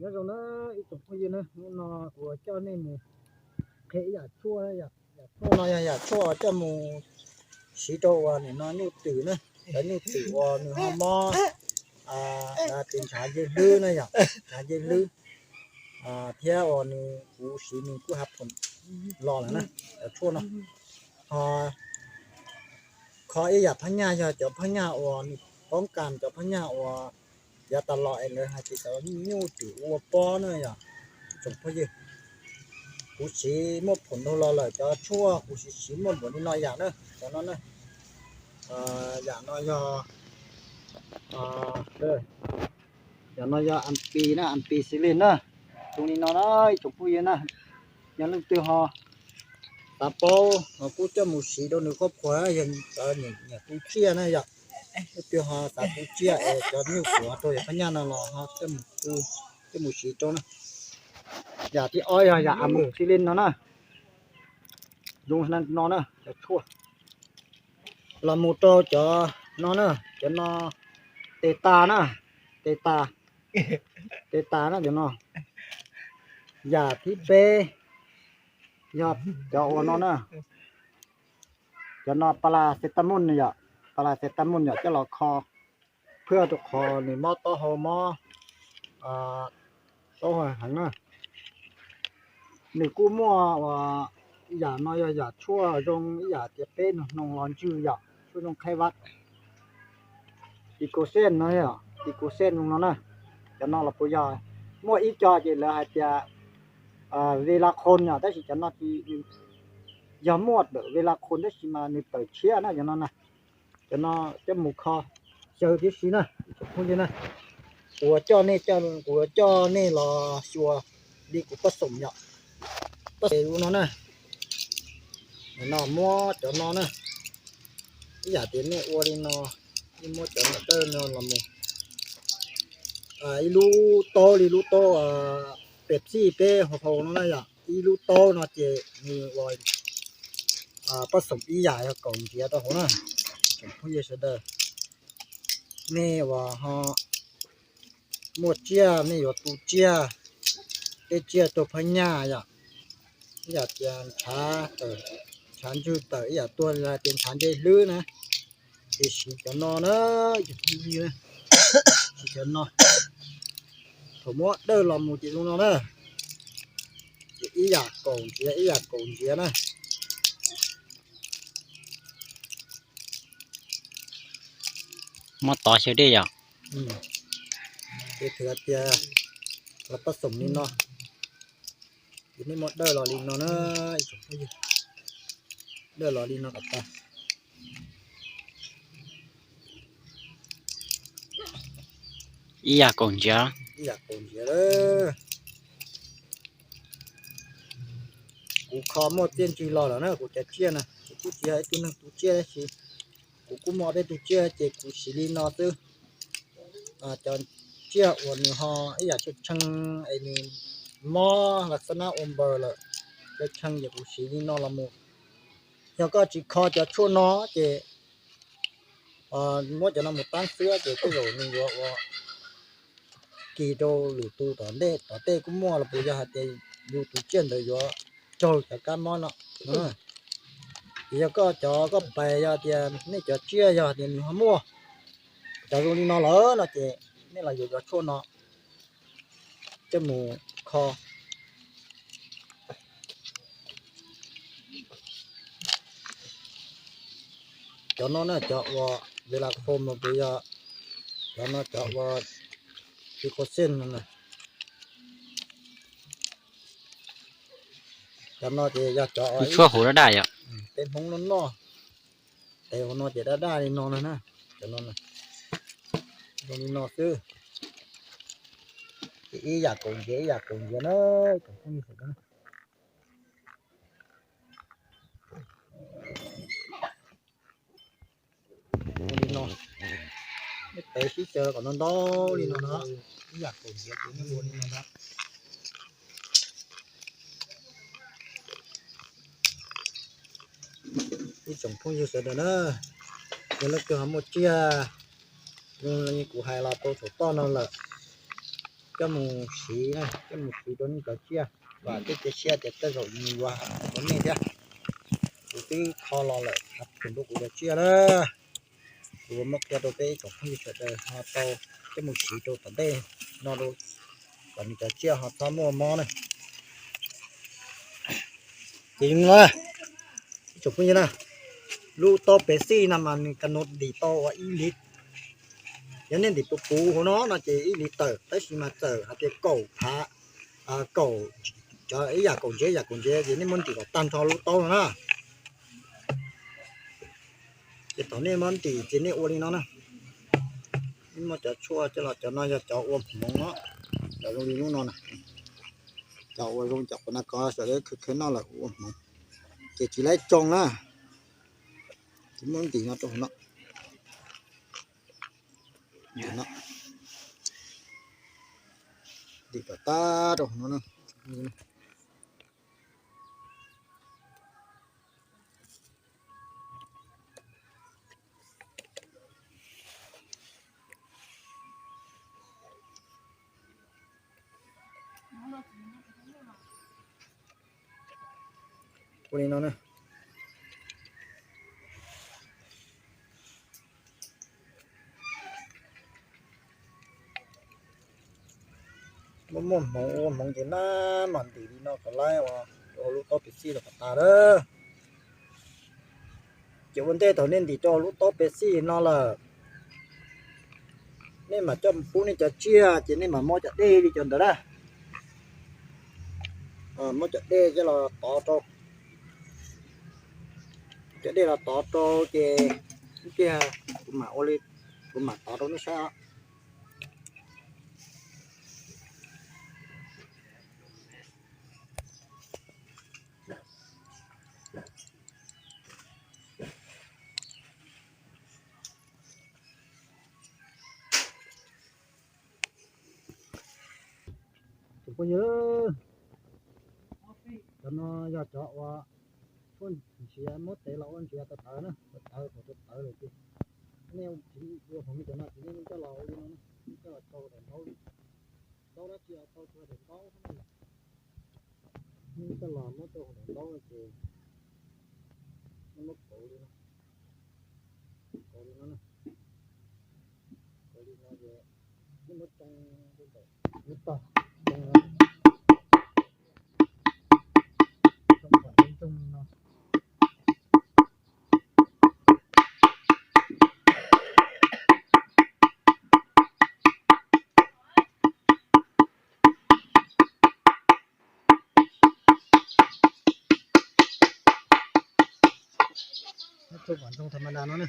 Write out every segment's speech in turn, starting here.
Nyob zoo na ib tsoom phooj ywg na, hnub no kuv coj nej mus qhia ib yam tshuaj, yam tshuaj no yog yam tshuaj coj mus siv rau uas nim no nyuj twm na, cov nyuj twm uas nws ho mob, tis ntshav ncej hlwb na yom, ntshav ncej hlwb, thiab uas nws kuv siv nws kuj hav phoom los lawm na, cov tshuaj no. Ho kho ib yam phab nyaj yog cov phab nyaj uas nws poob kas, cov phab nyaj uas yav tas los es lawv hais tias cov nyuj twm ua pob na yom, tsoom phooj ywg. Kuv siv muaj phoom ntau los lawm, cov tshuaj kuv siv siv muaj npaum li no yam na, cov no na. Yam no yog, yam no yog ampicillin na, ampicillin na, zoo li no na ib tsoom phooj ywg na. Yog leej twg ho xav paub ho kuj coj mus siv rau nws qhuab qhuas, yog cov nyiam tu tsiaj na yom. Leej twg ho xav tu tsiaj es cov nyuj twm rau yam phab nyaj no los ho coj mus tu, coj mus siv rau na. Yam thib ob yog yam ampicillin no na, zoo no na, cov tshuaj. Los mus rau cov no na, cov no tes tas na, tes tas, tes tas na cov no. Yam thib peb yog cov uas no na, cov no paracetamol yom, paracetamol yom, coj los kho phwj rau qhov nws mob taub hau mob taub hau heev na. Nws kuj muaj uas yam no yog yam tshuaj zoo ib yam tias peb nug hnoos los ntswg yom, tshuaj zoo qhaib vab. Ticusent no, ticusent no na, cov no los puas yog, muaj ib co ces lawv hais tias velakhoos yom, tab sis cov no ces yog muaj ntawm velakhoos tab sis mas nws tawm tshiab na cov no na. Cov no coj mus kho xyaw tib si na, tsoom phooj ywg na. Kuv yuav coj nej, kuv yuav coj nej los xyuas li kuv paj xoom yom. Paj xoom no na, no muab cov no na, ib yam tias nej ua li no, nej muab cov no dawj no los mus, ib lub taub li lub taub Pepsi peb haus haus no na yom, ib lub taub no ces nws ua paj xoom ib yam yog kaum ntsiav rau hauv na. Tsoom phooj ywg sawv daws, nej uas ho muaj tsiaj, nej yuav tu tsiaj, tej tsiaj tuag phab nyaj yom, ib yam tias ntshav tawm, ntshav ntswg tawm, ib yam tuag li tias ntshav ncej hlwb na, ces siv cov no na, cov phooj ywg, siv cov no. Thaum muab dawj los mus ces zoo no na, ces ib yam kaum ntsiav, ib yam kaum ntsiav na. Muab tov xyaw dej yom. Ces thwv tias los paj xoom li no, ces nej muab dawj los li no na, ib tsoom phooj ywg, dawj los li no kom tas. Ib yam kaum ntsiav, ib yam kaum ntsiav lawm. Kuv kho muaj txiaj ntsig los lawm na, kuv cov tsiaj na, kuv kuj tsis yog ib tug neeg tu tsiaj tab sis kuv kuj muaj peb tug tsiaj ces kuv siv li no xwb. Cov tsiaj uas nws ho ib yam tshee tshee es nws mob las xab nab ua npaws lawm, tshee tshee ces kuv siv li no los mus. Yog koj tsis kho cov tshuaj no ces muab cov no mus tab xwb ces tej zaum nws yuav ua kis rau lwm tus tom ntej, tom tej kuj muaj los puas yog hais tias yus tus tsiaj ntawd yuav raug cov kab mob no. Ces yog koj cov koj pais yog tias nej cov tsiaj yog tias nws ho muaj cov zoo li no lawm no ces nej los yuav cov tshuaj no coj mus kho. Cov no na cov uas velakhoos los puas yog, cov no cov uas ticusent no na. Cov no ces yog cov tshuaj huv daj daj yom, peb Hmoob noj noj. Tes hauv no ces daj daj li no na, cov no zoo li no xwb. Ces ib yam kaum ntsiav, ib yam kaum ntsiav na, tsoom phooj ywg sawv daws. Li no, nej pem sib xyaw kom ntau ntau li no na, ib yam kaum ntsiav ces nej ua li no na. Ib tsoom phooj ywg sawv daws na, yog leej twg ho muaj tsiaj zoo li kuv hais los tau saum toj no lawm, Coj mus siv, coj mus siv rau nej cov tsiaj, vam thiab cia siab tias tej zaum nws yuav hais rau nej thiab. Kuv twb kho los lawm, hais rau kuv cov tsiaj na, kuv muab qhia rau peb ib tsoom phooj ywg sawv daws ho tau coj mus siv rau tom ntej no, kom nws cov tsiaj ho txhob muaj mob na. Ces ib tsoom phooj ywg na, lub taub pes xij no mas nws ka nws ntim tau ua ib li, yog nej ntim puv puv hauv no no ces ib li tawm, tab sis mas txawm hais tias kaum phav, kaum, cov ib yam kaum ntsev ib yam kaum ntsev ces nej muab ntim kom tag nrho lub taub no na. Ces thaum nej muab ntim ces nej ua li no na. Nej muab cov tshuaj coj los, cov no yog cov ua hmoov no, cov zoo li lub no na. Cov ua zoo cov quav na kov sawv daws khwv khwv noj lawm ua hmoov, ces tsis laib tsoo na. Ces muab ntim no rau hauv no, ntim kom tag rau hauv no. Ua li no na. Muaj muaj hmoov ua hmoov ces nab mam ntim li no kom laib ua rau lub taub pes xij los kom tas lawm. Ces ua ntej thaum nej ntim rau lub taub pes xij no lawm, nej mam coj mus pub nej cov tsiaj ces nej mam muab cov dej li cov ntawd na. Muab cov dej coj los tov rau, cov dej los tov rau ces ib pliag kuv mam ua li, kuv mam tov rau nej saib os. Tus phooj ywg, cov no yog cov uas tshuaj nrhiav muab tev los ua nrhiav tawv tawv na, tawv tawv thaum tawv tawv lawm ces nej tsis ua hmoov li cov no ces nej coj los ua li no, nej coj los tsau daim ntaub, ntaub dab tsi los tau txog daim ntaub xwb na. Nej coj los muab rau hauv daim ntaub ces nej muab kauv li no, kauv li no, kauv li no ces nej muab tsoo rau ntawm lub tog, tsoo, tsoo kom ntsoog li no. Tsoo kom ntsoog tha ma da no na,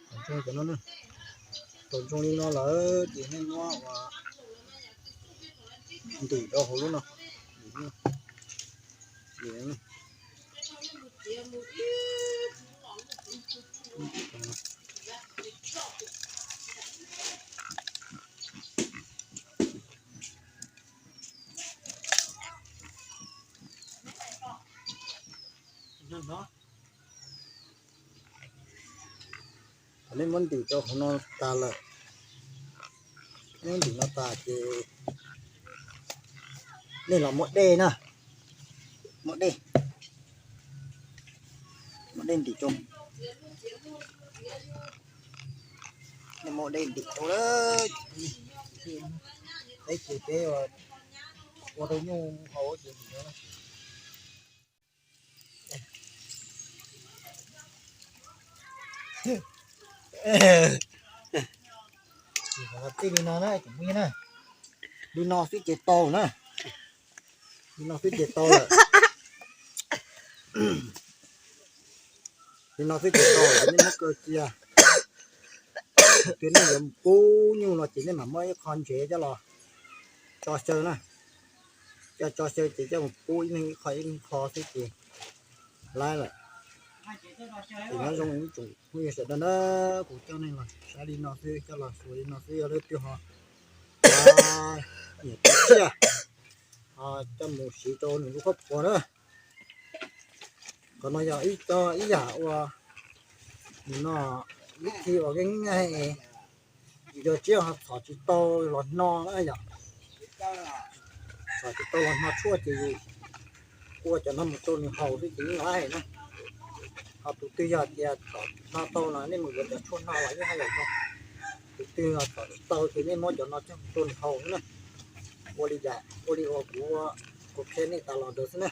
kom ntsoog cov no na. Thaum ntsoog li no lawm ces nej muab ua ntim rau hauv lub no. Thaum nej muab ntim rau hauv no tas lawm, nej muab ntim no tas ces nej los muab dej na, muab dej, muab dej ntim rau, nej muab dej ntim rau lawm, peb ces peb ua rau nyuj haus ces ntim no. Tij li no na, li no xwb ces tau na, li no xwb ces tau lawm. Li no xwb ces tau lawm, nej muab kaw cia. Thaum twg nej yuav pub nyuj no ces nej mam muab ib qho ntsev coj los tso xyaw na, coj tso xyaw ces coj mus pub ib leeg ib qho ib leeg qho xwb ces laib lawm. Ces nyob zoo ib tsoom phooj ywg sawv daws na, kuv coj nej los saib li no xwb, coj los xyuas li no xwb, yog leej twg ho nyiam tsiaj ho coj mus siv rau nws lub khuab puas na. Qhov no yog ib co ib yam ua, no, ib qho uas yeej yog tsiaj ho txhom tsis tau los no na yom. Thaum tsis tau los hno tshuaj ces yus ua cov no mus rau nws haus xwb ces yeej laib na. Ho tus twg yog tias thaum hno tau no nej mus yuav cov tshuaj hno los yeej haj yam zoo. Tus twg thaum tsis tau ces nej muab cov no coj mus rau nws haus xwb na. Ua li cas ua li uas kuv ua, kuv qhia nej tas los ntawd xwb na.